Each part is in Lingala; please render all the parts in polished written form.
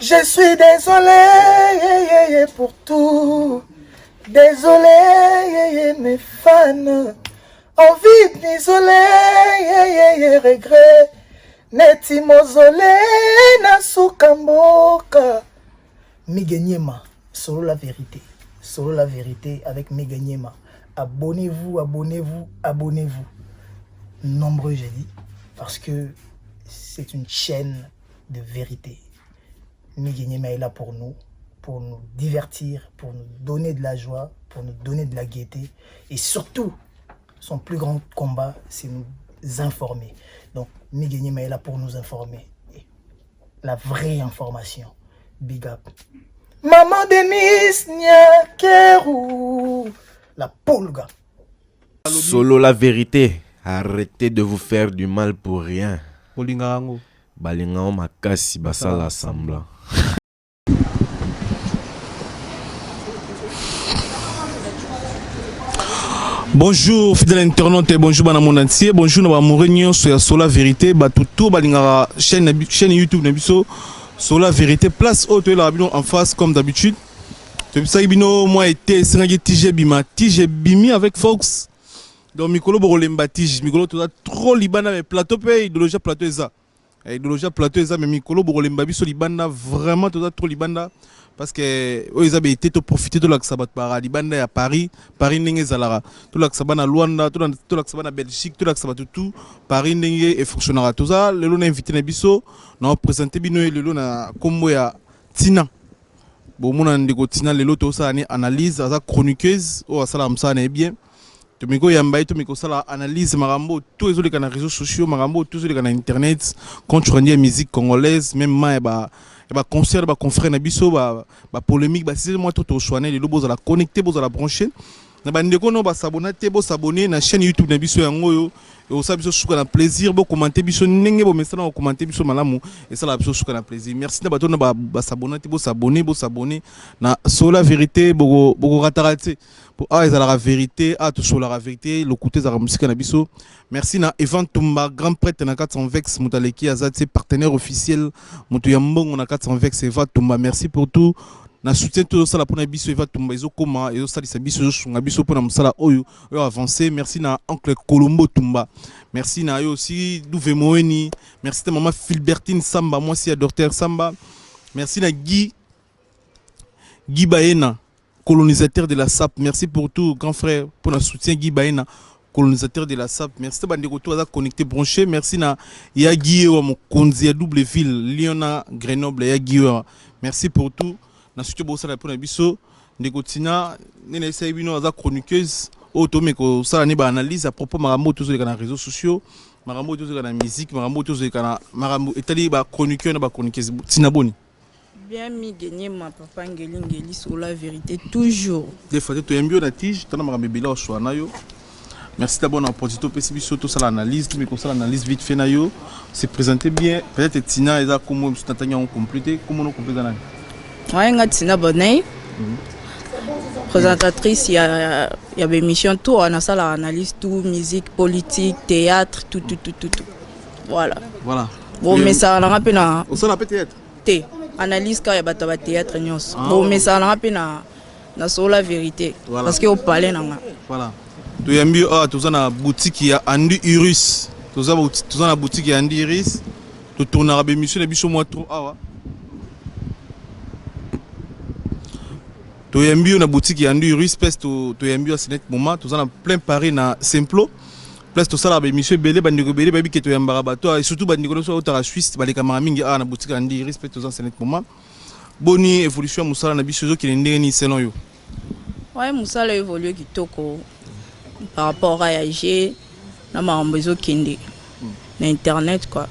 Je suis désolé pour tout. Désolé, mes fans. Envie de m'isoler, regret. Neti mozole na suka mboka. Migue Niema, solo la vérité. Solo la vérité avec Migue Niema. Abonnez-vous, abonnez-vous, abonnez-vous. Nombreux, j'ai dit, parce que c'est une chaîne de vérité. Migue Niema est là pour nous divertir, pour nous donner de la joie, pour nous donner de la gaieté. Et surtout, son plus grand combat, c'est nous informer. Donc, Migue Niema est là pour nous informer. Et la vraie information. Big up. Maman Denise Nyakeru. La Polga. Solo la vérité. Arrêtez de vous faire du mal pour rien. Bolinga yango. Balinga o makasi basala semblant. Bonjour fidèle internaute, bonjour bana monde entier, bonjour na ba amoureux nyonso ya Sola Vérité, bato tout balingaka chaîne chaîne YouTube na biso Sola Vérité, place oyo toyelaka bino en face comme d'habitude. Toyebisaki bino mwa ete esengaki tige bima, tige bimi avec Fox. Donc mikolo bokolemba tige, mikolo toza trop libanda mais plateau pe idéologie plateau eza. Idéologie ya plateau eza mais mikolo bokolemba biso libanda vraiment toza trop libanda parce que oyo eza baete toprofite tolakisa bato baka libanda ya Paris, Paris ndenge ezalaka, tolakisa bana Luanda, tolakisa bana Belgique, tolakisa bato tout Paris ndenge efonctionnaka. Toza lelo na invité na biso na présenter bino ye lelo na kombo ya Tina. Bomona ndeko Tina lelo tosala ni analyse, aza chroniqueuse oyo asalaka mosala na ye bien. Tomeki koyamba ye, tomeki kosala analyse makambo tout ezoleka na réseaux sociaux, makambo tout ezoleka na internet, compte rendu ya musique congolaise, même ma ya ba ya ba concert ba confrère na biso, ba ba polémique ba sisi mwa to toswane lelo. Bozala connecté, bozala branché na bandeko no basabona te, bosabone na chaîne YouTube na biso yango oyo ekosala biso suka na plaisir. Bokomante biso ndenge bomesana kokomante biso malamu, esalaka biso suka na plaisir. Merci na bato na basabona te, bosabone, bosabone na Sola Vérité. Bokorataka te po awa ezalaka vérité, awa tosolaka vérité, lokuta ezalaka mosika na biso. Merci na Evan Tumba, grand prêtre na 400 vex, moto aleki aza te, partenaire officiel, moto ya mbongo na 400 vex. Eva Tumba, merci pour tout na soutien tozosala mpona biso. Eva Tumba ezokoma ezosalisa biso, ezosunga biso mpona mosala oyo oyo avancé. Merci na oncle Colombo Tumba, merci na yo aussi Douve Moeni, merci na mama Filbertine Samba, mwasi ya docteur Samba, merci na Guy Guy Baena, colonisateur de la SAP. Merci pour tout, grand frère, pour le soutien. Guy Baena, colonisateur de la SAP. Merci bandeko to aza connecté, branché. Merci na ya Guy wa mokonzi ya double ville Lyon na Grenoble, ya Guy wa. Merci pour tout na soutien bosala mpona biso. Ndeko Tina nde nayebisaki bino aza chroniqueuse oyo tomeki kosala ne baanalyse à propos makambo oyo tozoleka na réseaux sociaux, makambo oyo tozoleka na musique, makambo oyo tozoleka na makambo etali bachroniqueur na bachroniqueuse. Tina, boni? Bien, Migue Niema, papa Ngeli Ngeli sur la vérité toujours. Des fois te toyambi yo na tige tana makambo ebele oswa na yo. Merci d'abord na opportunité opesi biso tosala analyse, tomeki kosala analyse vite fait na yo. Se présenter bien peut-être. Tina eza kombo biso natangi yango complet te. Kombo no complet eza nani? Ouais, nga Tina Bonnet. Présentatrice ya ba émission tout, on a ça la analyse tout, musique, politique, théâtre, tout tout tout tout tout. Voilà. Voilà. Bon, mais ça on a na osala pe théâtre? Te, analyse ka ya bato ya bathéâtre nyonso. Ah. Bon, mais ça on a na sur la vérité. Voilà. Parce que au palais na nga. Voilà, toyambi yo awa, toza na boutique ya Andy Iris, toza na boutique ya Andy Iris, totournaka baémission na biso mwa trop awa. Toyambi yo na boutique ya Andy Iris place toyambi yo net moment toza na plein Paris na Simplo, place tosalaka baémission ebele. Bandeko ebele bayebi ke toyambaka bato et surtout bandeko nyonso bautaka Suisse balekamaka mingi awa na boutique ya Andy Iris mpe toza net moment. Boni évolution ya mosala na biso, ezokende ndenge nini selon yo? Ouais, mosala évolue kitoko par rapport à ya G na makambo ezokende na internet quoi,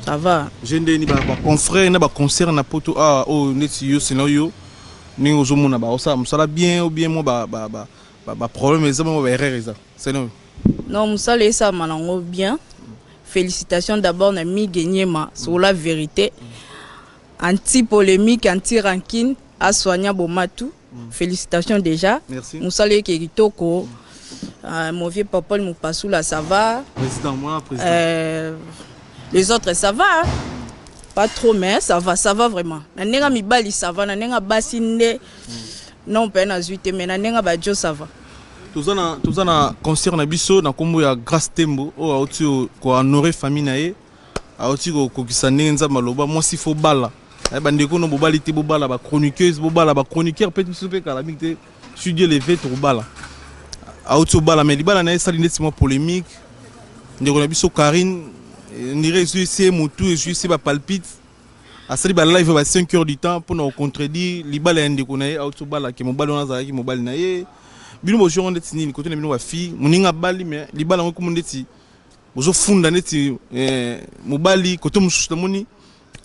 ça va. Je ndeni baconfrère na baconcert na poto awa oyo neti yo, selon yo ndenge ozomona, baosala mosala bien ou bien mwa baproblème eza, mwa baerreur eza selon yo? Non, mosala esalama nango bien. Félicitations d'abord na Migue Niema sur la vérité, anti polémique, anti rancune, asoigna bomatu. Félicitations déjà. Merci. Mosala eke kitoko. Mon vieux Popol Mupasula, ça va. Président, moi président. Les autres, ça va, hein? Pas trop, mais ça va, ça va vraiment. Na ndenge mibali ça va, na ndenge basi nde non mpe nazwi te, mais na ndenge bajo ça va. Toza na concert na biso na nkombo ya Grâce Tembo oyo auti kohonorer famille na ye, auti kokokisa ndenge Nzambe aloba mwasi fo bala. Bandeko no bobali te, bobala. Bachroniqueuse bobala, bachroniqueur mpe. Biso mpe kala mingi te, studio levé, tokobala. Auti obala, mais libala na ye esali neti mwa polémique. Ndeko na biso Karine ndire ezwi se motu, ezwi se bapalpite, asali balive ba 5 heures du temps mpona kocontredire libala ya ndeko na ye auti obala, ke mobali wana azalaki mobali na ye. Bino bozwi yango ndeti nini kote na bino bafille? Moninga abali, mais libala yango ekomi ndeti bozofunda neti mobali kote mosusu. Namoni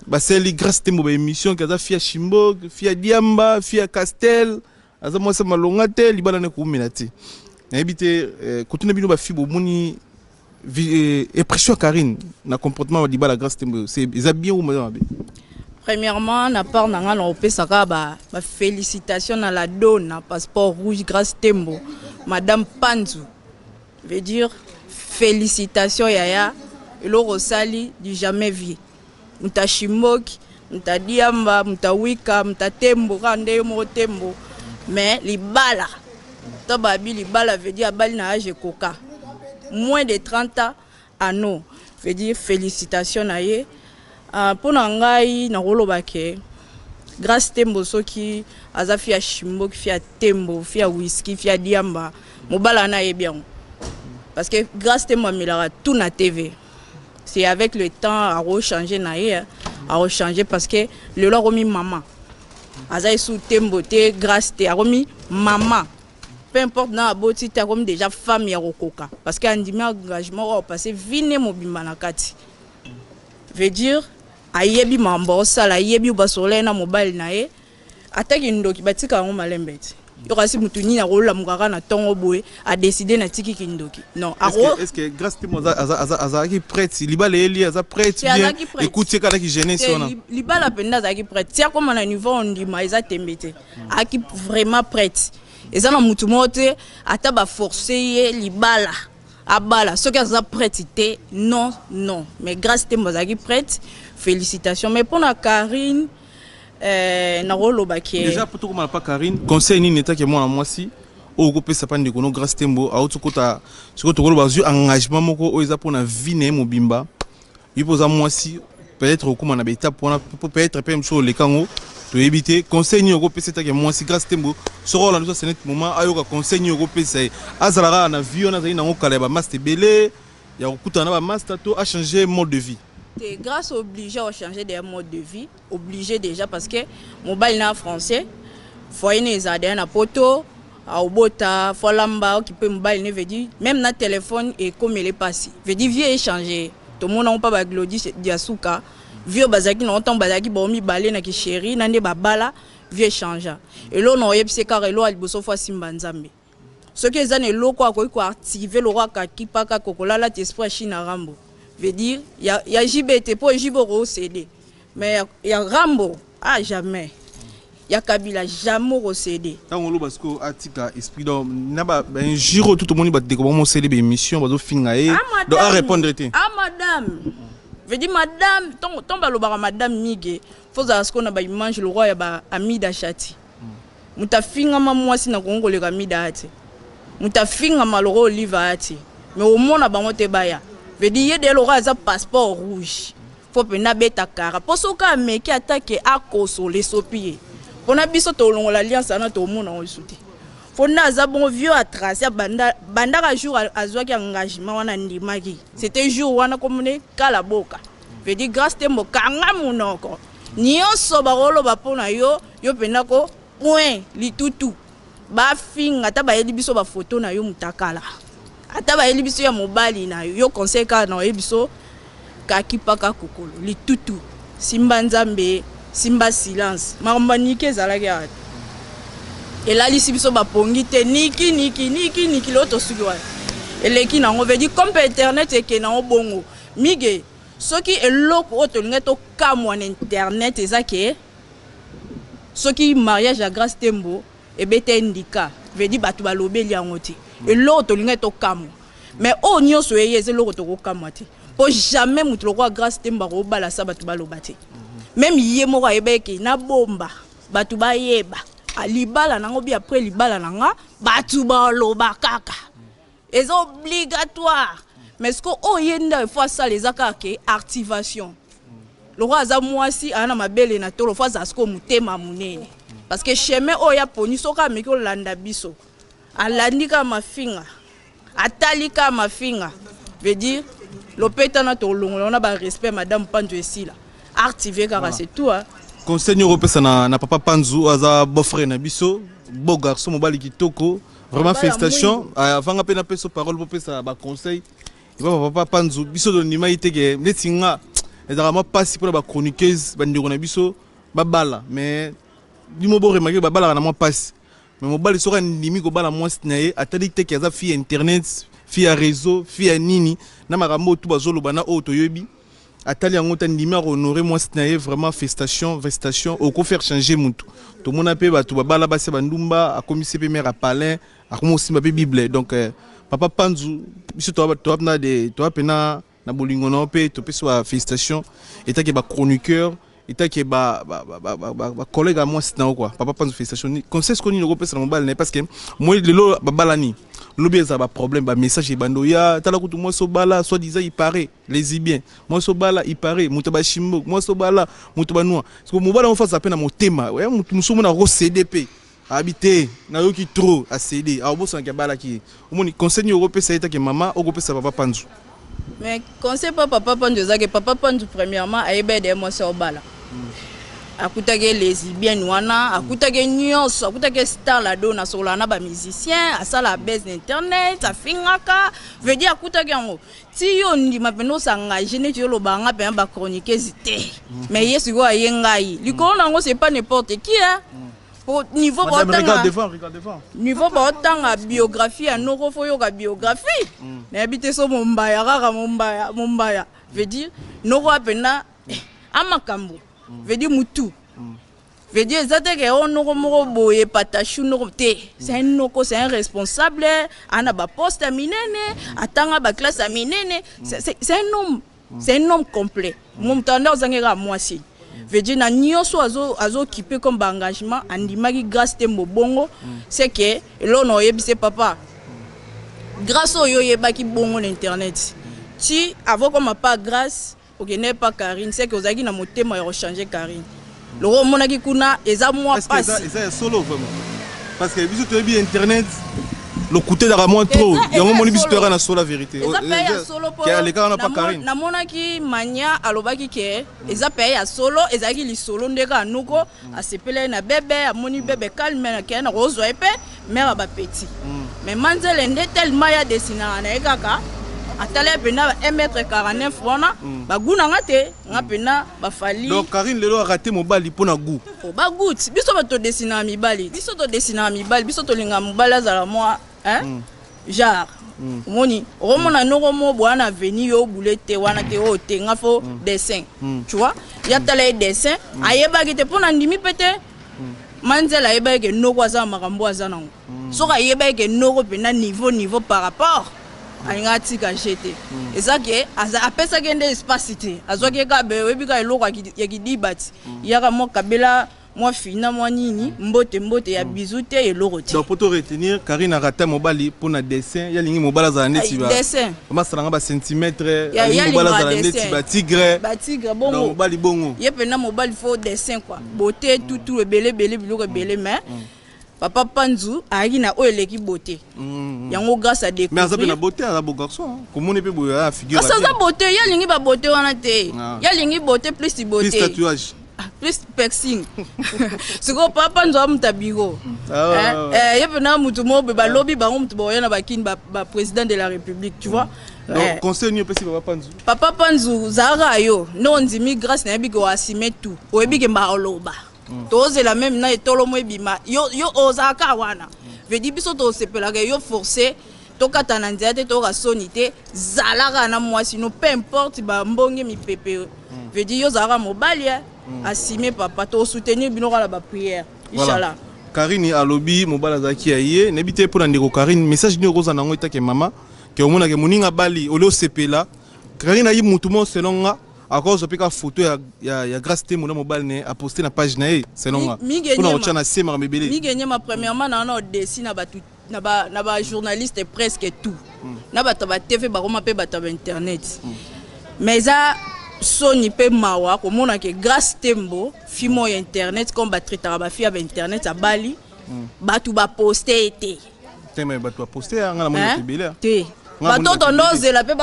basali Grâce Tembo baémission ke aza fille ya Shimbok, fille ya Diamba, fille ya Castel, aza mwasi ya malonga te, libala ne koumela te. Nayebi te kote na bino bafille bomoni impression ya Karine na comportement ya libala Grâce Tembo, eza bien ou mabe? Premièrement, na part na nga, na opesaka bafélicitation na la dona passeport rouge Grâce Tembo, madame Panzu. Veut dire félicitation yaya, eloko osali du jamais vu. Moto ashimboki, moto adiamba, moto awika, moto atembo kaka nde yo moko tembo, mais libala to babi libala, veut dire abali na age ekoka moins de 30 ans ano. Veut dire félicitation na ye. Mpo na ngai nakoloba ke Grâce Tembo, soki aza fille ya shimboki, fille ya tembo, fille ya whisky, fille ya diamba, mobala wana ayebi yango, parce que Grâce Tembo amelaka tout na TV. C'est avec le temps akochanger na ye, akochanger, parce que lelo akomi mama, aza esu tembo te, Grâce te, akomi mama. Peu importe na aboti te, akomi déjà femme ya kokoka, parce que andimi engagement oyo apasse vie ne mobimba na kati. Veut dire ayebi makambo aosala, ayebi basola ye na mobali na ye. Ataki ndoki, batika yango malembe te. Yo kasi mutu nini akolamuka kaka na ntongo boye, adécider natiki kindoki? Non. Est-ce que Grâce Temo azalaki prête? Libala eyeli, aza prête bien, ekuti ekalaki jeunesse wana? Libala mpenza azalaki prête ti akóma na niveau ondima, eza tembe te, azalaki vraiment prête. Eza na mutu moko te ata baforce ye libala abala soki aza prête te. Non, non, mais Grâce Tembo azalaki prête, félicitation. Mais mpona Karine, nakolobaki Déjà, po tokomana pa Karine, conseil nini etaki mwana mwasi oyo okopesa pa ndeko no Grâce Tembo auti kota? Sikoyo tokoloba azwi engagement moko oyo eza mpona vie na ye mobimba. Yo mpo oza mwasi, peut-être okóma na baétape wana, peut-être mpe mosusu oleka yango, toyebi te. Conseil nini okopesa etaki mwasi Grâce Tembo soki olanda biso senet moment, ayoka conseil nini okopesa ye? Azala kaka na vie wana azali nango kala ya bamaster ebele, ya kokutana na bamaster, to achanger mode de vie? Te, Grâce obligé à changer de mode de vie, obligé déjà, parce que mobali na français, foyer ne ezala deya na poto, aobota fo alamba, okipe mobali ne. Veut dire même na téléphone ekomela epasi. Veut dire vie échange. Tomona ngo mpa baglodi diasuka, vie oyo bazalaki nango ntango bazalaki bao mibale na kisheri na nde babala, vie échange. Eloko na oyebisi kaka, eloko ya liboso, fo asimba Nzambe. Soki eza na eloko akoki koactiver lokwa kakipaka kokolala ti esprit ya Chine Rambo, veut dire ya JB te, mpo JB okosede, mais ya Rambo, ah, jamais, ya Kabila, jamais okosede. Ntango oloba sikoyo atika esprit, donc na bainjure oyo tu tomoni, bandeko bamoseli baémission, bazofinga ye, donc arépondre te? Ah madame, veut dire madame, ntongo balobaka madame Mige, fozala sikoyo na baimage lokwa ya baamida Shati. Moto afingama mwasi na Kongo koleka Mida ati, moto afingama lokwa Olive ati, mais omona bango te baya. Veut dire ye de lokwa aza passeport rouge, fo mpenza abeta kara, mpo soki ameki atake akosola esopi ye. Mpona biso tolongola alliance wana, tomona yango lisu te. Fo nde aza bongo vieux atrace bandaka jour azwaki engagement wana, andimaki, c'était jour wana komone kala boka. Veut dire Grâce Tembo, kanga monoko nyonso bakoloba mpo na yo. Yo mpenza ko point litutu bafinga, ata bayeli biso bafoto na yo mutakala, ata bayeli biso ya mobali na yo. Yo conseil kaka na oyebi biso kaki paka kokolo litutu, simba Nzambe, simba silence. Makambo ya niki ezalaki awa te, elalisi biso bapongi te. Niki niki niki niki, lelo tosuki wana, eleki nango. Veut dire comme internet eke nango bongo mige, soki eloko oyo tolingai tokamwa na internet eza ke soki mariage ya Grâce Tembo ebeta ndika, veut dire bato balobeli yango te. Eloko tolingai tokamwa, mais oyo nyonso eye eza eloko tokokamwa te, mpo jamais moto lokola Grâce Tembo akobala sa bato baloba te. Meme ye moko ayebaki ke nabomba bato bayeba libala nango bi après libala na nga bato baloba kaka, eza obligatoire. Mais ce que oyo ye nde faut asala eza kaka ke activation. Lokwa aza mwasi, aza na mabele na tolo, faut azala sikoyo motema monene, parce que chemin oyo aponi, soki ameki olanda biso, alandi kaka mafinga, atali kaka mafinga, veut dire lopeta na tolongola wana barespect. Madame Panzu esila active kaka, c'est tout, hein. Conseil nini okopesa na papa Panzu oyo aza beau frère na biso, beau garçon, mobali kitoko vraiment? Mobali ya Félicitation. Avanga mpe napesa parole, popesa baconseil epa papa Panzu. Biso tondimaki te ke neti nga ezalaka mwa mpasi mpona bachroniqueuse, bandeko na biso babala, mais bimo boremarquer babalaka na mwa mpasi. Mais mobali soki andimi kobala mwasi na ye, atali te ke aza fille ya internet, fille ya réseau, fille ya nini na makambo oyo tu bazoloba na oyo toyebi, atali yango te, andimi akohonorer mwasi na ye. Vraiment félicitation, félicitation. Okofaire changer mutu. Tomona mpe bato babala basi ya bandumba, akomisi mpe mare ya palin, akomi kosimba mpe Bible. Donc papa Panzu, biso toa mpena na bolingo na yo mpe topesi ba félicitation etake bachroniqueur, etake bacollègue ya mwasi na yo quoi. Papa Panzu, félicitation. Conseil siko nini okopesa na mobali na ye? Parce que moi lelo babalani, lobi ezala baproblème, bamessage ebanda oya: tala kutu mwasi obala, soit disant il paraît lesbien, mwasi obala il paraît moto bashimbo, mwasi obala moto banwa. Parce que mobali yango aza mpe na motema motu mosusu omona akocéder mpe abi te, nayoki trop, acéder, aobosanaki abalaki ye. Omoni, conseil nini okopesa ye take mama, okopesa papa Panzu? Mais conseil pa papa Panzu ezaki, papa Panzu premièrement ayeba ede mwasi obala, akutaki lesbienne wana, akutaki nyonso, akutaki star lado nasokolaka na bamusicien, asala base na internet, afingaka, veut dire akutaki yango ti yo ndima mpena osengage neti yo olobanga mpena bachroniqueuse te. Mais ye sikoyo aye ngai likolo na yango, c'est pas n'importe qui, hein. Po niveau baotanga, niveau baotanga biographie ya noko, faut yoka biographie. Nayebi te so mombaya kaka mombaya mombaya, veut dire noko apena amakambo, veut dire mutu, veut dire eza te ke o noko moko boye patashu noko te. C'est un noko, c'est un responsable, ana baposte ya minene, atanga baklasse ya minene. C'est un homme, c'est un homme complet. Moto anda ozangi kaka mwasi, veut dire na nyonso azokipe comme baengagement andimaki Grâce te mbobongo. C'est que eloko na oyebisi papa Grâce oyo oyebaki bongo na internet ti avant koma pa Grâce, okende pa Karine, c'est que ozalaki na motema ya kochanger Karine loko omonaki kuna eza mwa pasi. Eza ya solo vraiment? Parce que biso toyebi internet, lokuta ezalaka mwa trop. Yango moni biso toyaka na solo la vérité. Eza mpe ya solo po alekaka na pa Karine. Namonaki mania alobaki ke eza mpe ya solo, ezalaki lisolo nde kaka noko asepelaki na bebe, amoni bebe calme, nakei na kozwa ye mpe mare ya bapeti. Mais manzele nde tellement ya desinaka na ye kaka, atala ye mpena 1 mètre 49 wana bagu na nga te, nga mpena bafali. Donc Karine lelo arate mobali mpo na goût? Oh, bagout. Biso bato todesinaka mibali, biso todesinaka mibali, biso tolingaka mobali azala mwa, hein? Genre omoni, okomona noko mo boya na veni yo obule te wana te, oyo te nga faut dessin, tu vois. Ya tala ye dessin, ayebaki te mpo na ndimi mpe te. Manzela ayebaki ke noko aza na makambo aza nango. Soki ayebaki ke noko mpena niveau par rapport alingaka atika je te, eza ke apesaki ye nde espace te, azwaki ye kaka oyebi kaka eloko ya kidiba ti yaka mwa kabela mwa fina mwa nini, mbote mbote ya bizu te, eloko te. Donc po to retenir, Karine arata mobali mpo na dessin. Ye alingi mobali azala neti dessin. Basalanga bacentimètre, alingi mobali azala neti batigre. Batigre bongo. Donc mobali bongo. Ye mpena mobali faut dessin quoi, beauté tutu ebele ebele, biloko ebele. Mais papa Panzu ayaki na oyo eleki beauté yango Grâce a mais aza mpe na beauté, aza beau garçon, komoni mpe boye aza figure. Kasi aza beauté, ye alingi babeauté wana te. Ye alingi beauté plus plus beauté tatouage. Ah, plus piercing. Sikoyo papa nzwa mutu ya biro, ye mpena mutu moko boye balobi bango mutu baoya na bakini baprésident de la République, tu vois. Donc conseil nini opesi papa Panzu? Papa Panzu, zalaka yo nde ondimi Grâce, nayebi ke oassume tout, oyebi ke baoloba, tozela meme na etolomo ebima yo, yo ozalaka wana, veut dire biso tosepelaka yo forcé tokata na nzela te, toyoka soni te, zalaka na mwasi no, peu importe bambonge mipepe, veut dire yo ozalaka mobali assume papa, tosoutenir bino kaka na baprière, inchallah. Karine alobi mobali azalaki ya ye, nayebi te mpo na ndeko Karine, message nini okozala nango etake mama ke omonake moninga bali ole osepela? Karine ayi mutu mo selon nga. Akozwa mpe ka photo ya Grâce Temo na mobali na ye, aposte na page na ye, selon nga. Mige Mpona Nyema. kotya na se makambo ebele. Mige Nyema, premièrement na wana odesi na bato na bajournaliste presque tout, na bato ya baTV, bakoma mpe bato ya bainternet. Mais eza soni mpe mawa komona ke Grâce Tembo, fille moko ya internet, comme batraitaka bafille ya bainternet, abali, bato baposte ye te. Te, mais bato baposte ya nga na moni bato ebele, ah. Te. Nga moni Bato bato tondo ebele. ozela mpe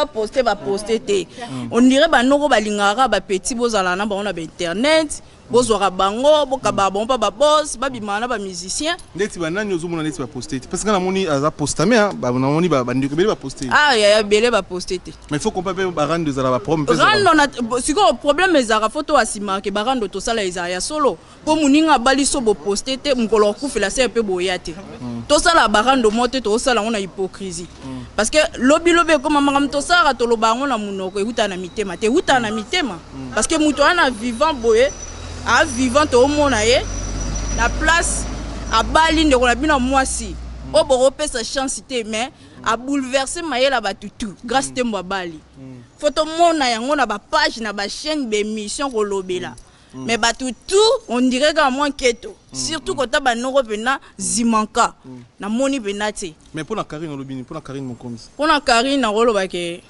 baposte te. On dirait banoko balingaka kaka bapeti, bozala na bango na bainternet, bozwaka bango, bokabaka bango mpa babos, babimaka na bamusicien. Ndeti banani ozomona neti baposte te? Parce que nga namoni aza postame, namoni bandeko ebele baposte. Ah yaya, ebele baposte te. Mais il faut comprendre mpe barando ezala baproblème mpe ezala. Rando na sikoyo problème ezalaka, fo to asimaka ke barando tosala ezala ya solo, mpo moninga abali so boposte te, mokolo akufela se mpe boya te. Tosala barando mo te, tozosala yango na hypocrisie, parce que lobilobi ekoma makambo tosalaka, toloba yango na monoko, eutaka na mitema te, eutaka na mitema, parce que moto wana vivant boye, a vivant, toomona ye na place, abali ndeko na bino ya mwasi oyo bokopesa chance te, mais abouleverse mayele ya bato tout. Grâce Tembo abali, fo tomona yango na bapage, na bachaîne, baémission kolobela, mais bato tout on dirait kaka mwa nketo, surtout kota banoko mpena zimanka, namoni mpena te. Mais mpona Karine, olobi nini mpona Karine Mokonzi? Mpona Karine, nakoloba ke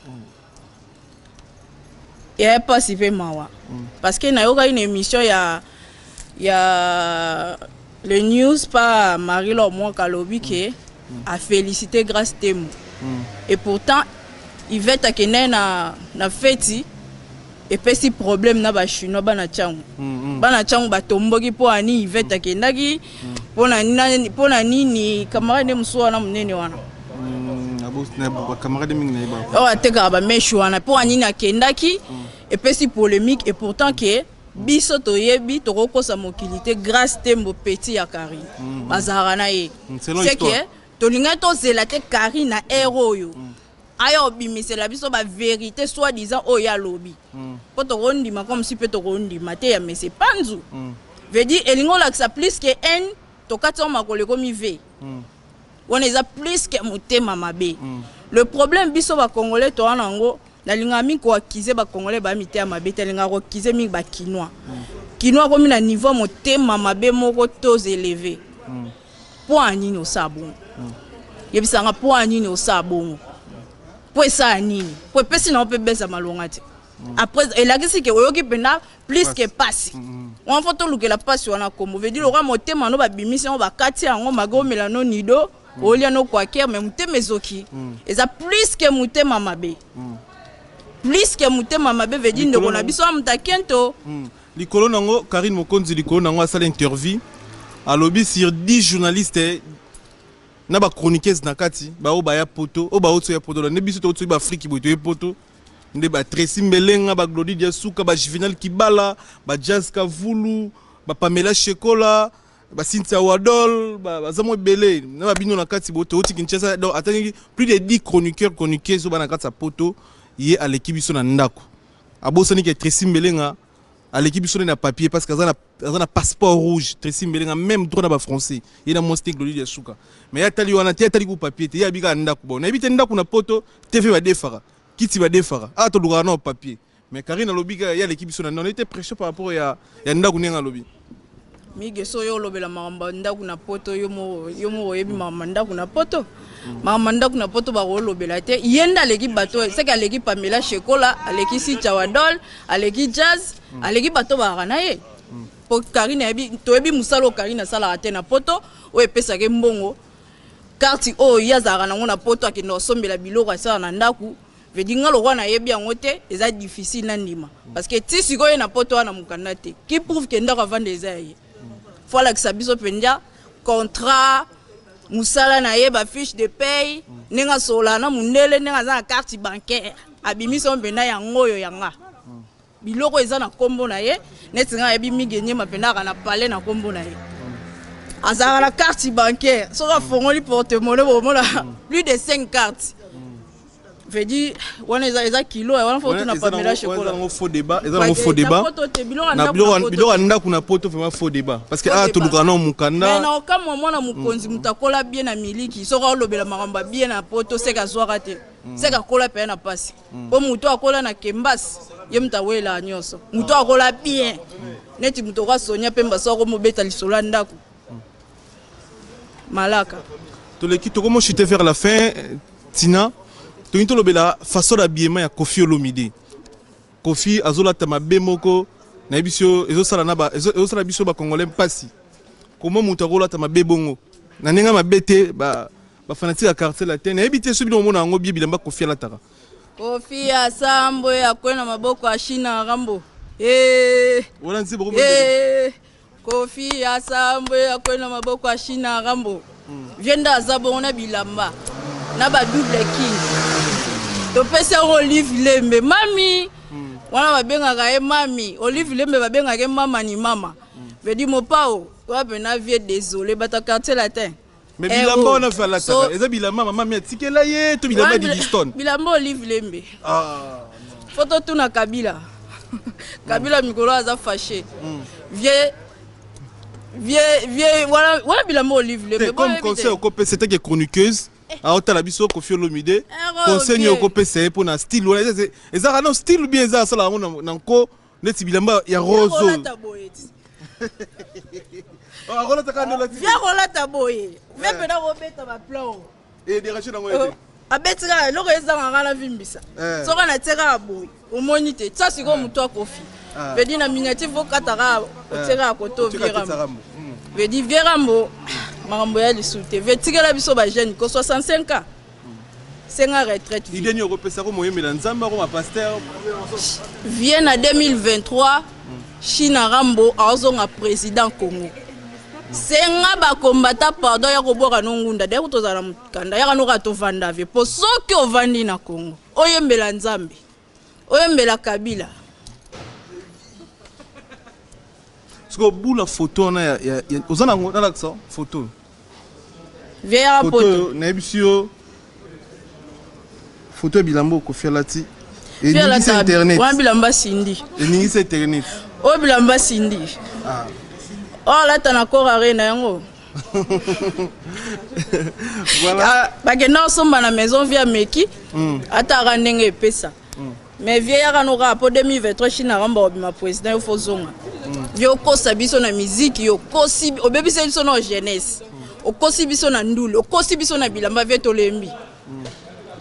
ya mpasi mpe mawa, parce que nayokaki na émission ya le news pa Marie Laure Mwaka, alobi ke afélicité Grâce Temo, et pourtant Ivete akendaki na feti, epesi problème na bachinois, bana ntiango. Bana ntiango batomboki mpo ani Ivete akendaki, mpo na nini camarade nde mosusu wana monene wana? Camarade mingi nayeba. Oyo atekaka bamèches wana, mpo anini akendaki? Epesi polémique, et pourtant ke biso toyebi, tokokosa mokili te, Grâce Tembo petit ya Karine, bazalaka na ye. Selon C'est histoire. ke tolingaki tozela te Karine na ere oyo aya obimisela biso bavérité soi disant oyo alobi, mpo tokondima comme si mpe tokondima te ya mese panzu, veut dire elingi olakisa plus ke n tokati yango makolo ekomi v wana, eza plus ke motema mabe. Le problème, biso bacongolais toza na yango. Nalingaka mingi koaccuser bacongolais baya mitema mabe te, alingaka koaccuser mingi bakinois. Kinois akomi na niveau motema mabe moko trop élevé. Mpo ya nini osala bongo? Yebisanga, mpo ya nini osala bongo? Mpo esala nini? Mpo epesi nango mpe beza malonga te. Après elakisi ke oyoki mpenza plus ke pasi wana, fo tolukela pasi wana kombo, veut dire lokwa motema no babimisi yango, bakati yango mage, omela no nido, olia no kwaker, mais motema ezoki, eza plus ke motema mabe, plus ke motema mabe, veut dire ndeko na biso wa moto akento. Likolo nango Karine Mokonzi, likolo nango asala interview, alobi sur 10 journalistes na bachroniqueuse na kati baoyo baya poto, oyo bauti oya poto, nde biso touti baafrike boye, toye poto, nde batracy Mbelenga, baglodi Diasuka, bajuvenal Kibala, bajazz Kavulu, bapamela Shekola, baCynthia Wadol, baza mo ebele na babino na kati boye, touti Kinshasa. Donc atangi plus de 10 chroniqueurs, chroniqueuses oyo bana na kati ya poto, ye aleki biso na ndako. Abosani ke Tracy Mbelenga aleki biso nde na papier, parce que aza na passeport rouge. Tracy Mbelenga, même droit na bafrançais, ye na mwasi te Glodi ya suka. Mais ye atali wana te, atali ku papier te, ye abi kaka ndako. Bon, nayebi te, ndako na poto TV badefaka, kiti badefaka, awa tolukaka na papier. Mais Karine alobi kaka ye aleki biso na ndako, nayebi te pression par rapport ya ndako ndenge alobi. Mige, so oyo olobela makambo ya ndako na poto, yo moko oyebi makambo ya ndako na poto. Makambo ya ndako na poto bakolobela te. Ye nde aleki bato, seke aleki Pamela Shekola, aleki Sicha Wadol, aleki Jazz, aleki bato bakaka na ye, po Karine ayebi, toyebi mosala oyo Karine asalaka te na poto, oyo epesaka ye mbongo, carte oyo ye azalaka nango na poto, akende kosombela biloko asala na ndako. Veut dire nga lokwa nayebi yango te, eza difficile na ndima, parce que ti sikoyo ye na poto wana, mokanda te qui prouve ke ndako avanda eza ya ye. Fo alakisa biso mpenza contrat, mosala na ye, bafiche de paye, ndenge asololaka na mondele, ndenge aza na carte bancaire, abimisi oyo mpenza yango oyo yanga biloko eza na nkombo na ye. Neti ngai ayebi Mige Nyema mpenza aka na palais na nkombo na ye, azalaka na carte bancaire, soki afongoli porte monnaie, bomona plus de 5 cartes. Veut dire wana eza eza kilo wana faut tuna Pamela Shekola. Eza faux débat, eza nango faux débat. Na biloko biloko ndako na poto vraiment faux débat parce que ah toluka na mukanda. Mais na okamwa mwana mokonzi moto akola bien na miliki soki olobela makambo ya bien na poto seka azwaka te. Seka akola pe na pasi. Po moto akola na kembasi ye moto awelaka nyonso. Moto akola bien. Neti moto okwa Sonia Pemba soko mobeta lisolo ya ndako. Malaka. Toleki tokomo chuter vers la fin Tina tolingi tolobela façon d'habillement ya Koffi Olomide. Koffi azolata mabe moko nayebi biso ezosala na ba ezosala biso ba congolais mpasi. Comment moto akolata mabe bongo na ndenge mabe te ba ba fanatique ya quartier latin nayebi te soki bino omona yango bie bilamba Koffi alataka. Koffi asambwe akwe na maboko ya Shina Rambo. Eh. Wana nzembo eh. Koffi asambwe akwe na maboko ya Shina Rambo. Vieux nde aza bongo na bilamba na ba double king. Topesi yango Olive Lembe mami. Wana babengaka ye mami. Olive Lembe babengaka ye mama ni mama. Veut dire mopao oya pena vieux désolé bato ya quartier latin. Mais bilamba wana fe alataka eza bilamba mama mi atikela ye to bilamba ya Didistone? Bilamba Olive Lembe. Ah. Faut totuna Kabila. Kabila mikolo aza fâché. Vieux vieux vieux voilà voilà bilamba Olive Lembe. Comme conseil okopesa etake chroniqueuse aotala biso Koffi Olomide, conseil nini okopesa ye mpona style wana? Ezalaka no style bien eza asala yango na nko neti bilamba ya rose oyo Viens kolata boye, viens mpena kobeta baplan edérange nango ete abeti kaka eloko ezanga nga na vimbisa soki natie kaka boye omoni te tia sikoyo motu akofi vedi na miniature fokata kaka otie kaka koto vieux Rambo vedi vieux Rambo makambo ya lisu te ve tikela biso bajeune ko 65 ans senga retraite. Idée nini okopesa ko moyembela Nzambe akoma pasteur? Vie na 2023 China Rambo aozonga président Congo. Senga bakombata pardon ya kobwaka no ngunda daye tozala na mokanda yaka noka tovanda vie po soki ovandi na Congo oyembela Nzambe oyembela Kabila. Sikoyo bula photo wana oza nango nalakisa photo. Vie ya poto oyo nayebisi yo photo ya bilamba Koffi alati eningisa internet. Wana bilamba Cindy. Eningisa internet. Oyo bilamba Cindy. Oyo alata na Accor Arena yango. Voilà. Bakenda kosomba na maison via meki ataka ndenge epesa. Mais vieux yaka no kaka po 2023 China Rambo obima président yo fo zonga. Vieux okosa biso na musique yo okosi obebisa biso na jeunesse. Okosi biso na ndule, okosi biso na bilamba vieux tolembi.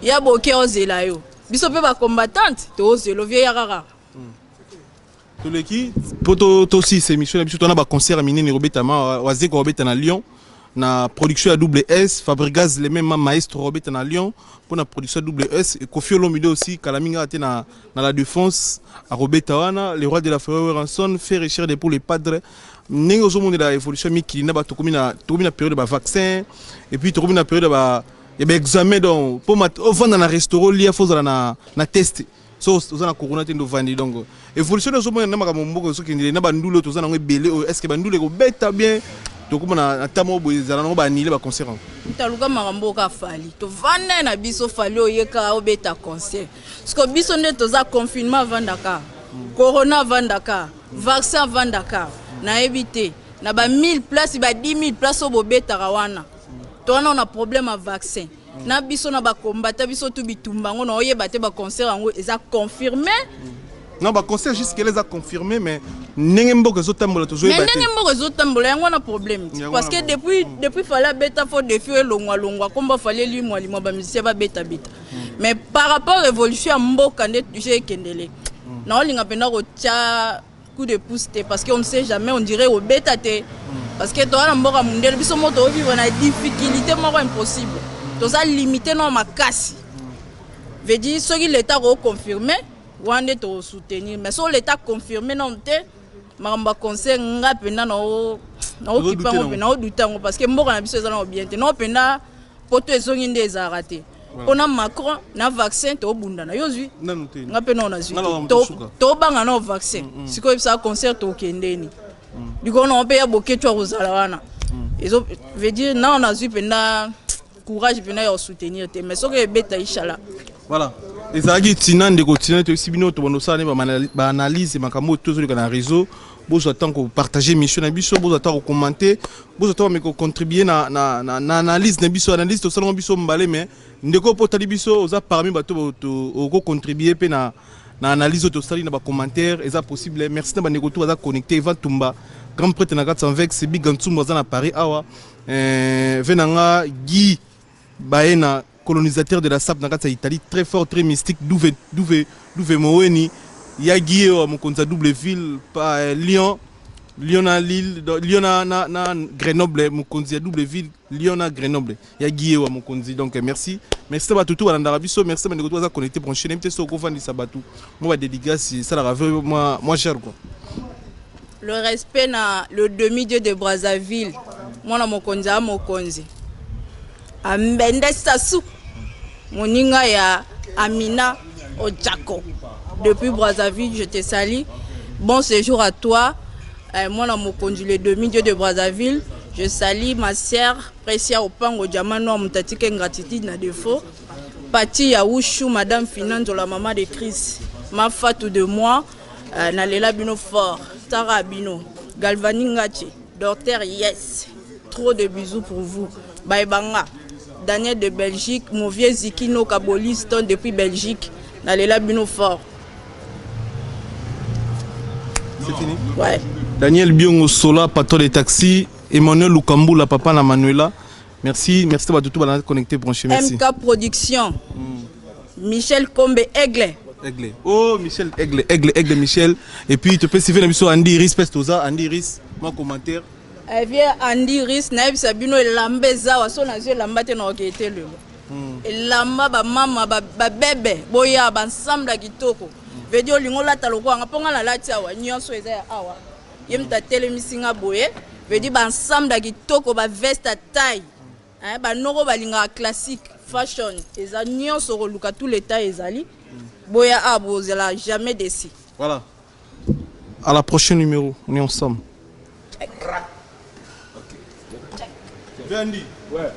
Ya boke ozela yo. Biso pe ba combattante tozelo vieux yaka kaka. Toleki po tosilisa émission na biso tona baconcert ya minene ekobetama. Wazeko akobeta na Lyon na production ya Double S. Fabregas le même maestro akobeta na Lyon mpona production ya Double S. Koffi Olomide aussi kala mingi kaka te na La Défense akobeta wana. Le roi de la forêt Werrason, Ferre Cher de pour le padre. Ndenge ozomonela évolution ya mikili na bato, tokomi na période ya bavaccin et puis tokomi na période ya baexamen. Donc mpo ovanda na restaurant olia, fo ozala na test so oza na corona te nde ovandi. Donc évolution nde ozomona na makambo mboka ezokendele na bandule oyo toza nango ebele oyo, est ce que bandule ekobeta bien? Tokoma na ta moko boye ezala nango baanile baconcert yango. Taluka makambo oyo ka Fally tovanda na biso. Fally oyeka obeta concert parce que biso nde toza confinement avandaka, corona avandaka, vaccin avandaka. Nayebi te na ba 1000 place, ba 10 000 place oyo bobetaka wana, towana na problème ya vaccin na biso na bakombata biso tu bitumba yango na oyeba te baconcert yango eza confirmé. Non, baconcert jusque là eza confirmé, mais ndenge mboka ezotambola tozoyeba Mais ndenge mboka ezotambola yango wana problème ti parce que depuis Fally abeta fo défi oyo elongwalongwa komba Fally elimwa limwa bamusicien babetabeta. Mais par rapport évolution ya mboka nde je ekendele, naolinga mpenza kotia coup de pouce te parce que on ne sait jamais, on dirait obeta te parce que toza na mboka mondele, biso moko tozovivre na difficulté moko impossible, toza limité na makasi. Veut dire soki l'état koconfirme wana nde tokosoutenir, mais soki l'état confirme nano te makambo ya concert, nga mpenza naokipa yango mpe naoduta yango parce que mboka na biso eza nao bien te nao mpenza poto ezongi nde ezalaka te mpona Macron na vaccin tobundana. Yo ozwi nga mpe nao nazwi te, tobanga nao vaccin. Sikoyo ebisaka concert tokendeni likolo nango mpe ya boketu akozala wana ezo veut dire nao nazwi mpenza courage mpenza ya kosoutenir te, mais soki ebeta, inchallah. Voilà. Ezalaki tina ndeko tina toyebisi bino tobanda osala ne baanalyse makambo oyo tozoleka na réseau. Bozwa ntango kopartage émission na biso, bozwa ntango kocommenter, bozwa ntango bameka kocontribue na analyse na biso. Analyse tosalango biso mbale, mais ndeko mpo otali biso, oza parmi bato okocontribue mpe na analyse oyo tosali na bacommentaire, eza possible. Merci na bandeko to baza connecté: Evan Tumba, grand prêtre na kati Anvex, Biga Ntsumbu aza na Paris awa, ve na nga Guy baye na colonisateur de la sape na kati ya Italie, très fort, très mystique, Douve Douve Douve Moweni ya Guy oyo mokonzi ya double ville pa, Lyon, Lyon na Lille, Lyon na Grenoble, mokonzi ya double ville Lyon na Grenoble ya Guy oyo mokonzi. Donc merci, merci na bato tu balandaka biso, merci na bandeko tu baza connecté, branché. Nayebi te soki okofandisa bato mo badédicace esalaka ve mwa cher quoi. Le respect na le demi-dieu de Brazzaville, mwana mokonzi ya mokonzi Ambende Sasu, moninga ya Amina Ojako depuis Brazzaville, je te salue, bon séjour à toi, mwana mokonzi, le demi-dieu de Brazzaville. Je salue ma sœur Precia Opango Diamant Noir, moto atika ingratitude na défaut, Pati ya Wushu, Madame Finanzo, la maman de Chris, ma fatou de moi, nalela bino fort, Tara bino Galvani Ngache, Docteur Yes, trop de bisous pour vous. Baebanga Daniel de Belgique, mon vieux Zikino Kaboliston depuis Belgique, nalela bino fort. C'est fini. Ouais. Daniel Biongo Sola, patron des taxis, Emmanuel Lukambula, papa na Manuela. Merci, merci à tout le connecté, branché, merci. MK Production. Michel Kombe Aigle. Aigle. Oh, Michel Aigle, Aigle, Aigle, Michel. Et puis, tu peux suivre l'émission Andy Iris, Pestoza, Andy Iris, mon commentaire. Vie Andy Iris, nayebisa bino elamba eza awa. So nazwi elamba te, na okeye te lelo. Elamba bamama, babebe, boya baensemble ya kitoko. Vedi olingi olata lokola nga, mpo nga nalati awa nyonso eza ya awa. Ye moto atelemisi nga boye. Vedi baensemble ya kitoko, baveste ya taille, banoko balingaka classique fashion, eza nyonso koluka, tout l'état ezali. Boya awa, bozala jamais déçu. Voilà. À la prochaine numéro, on est ensemble. Check. Andy. Ouais.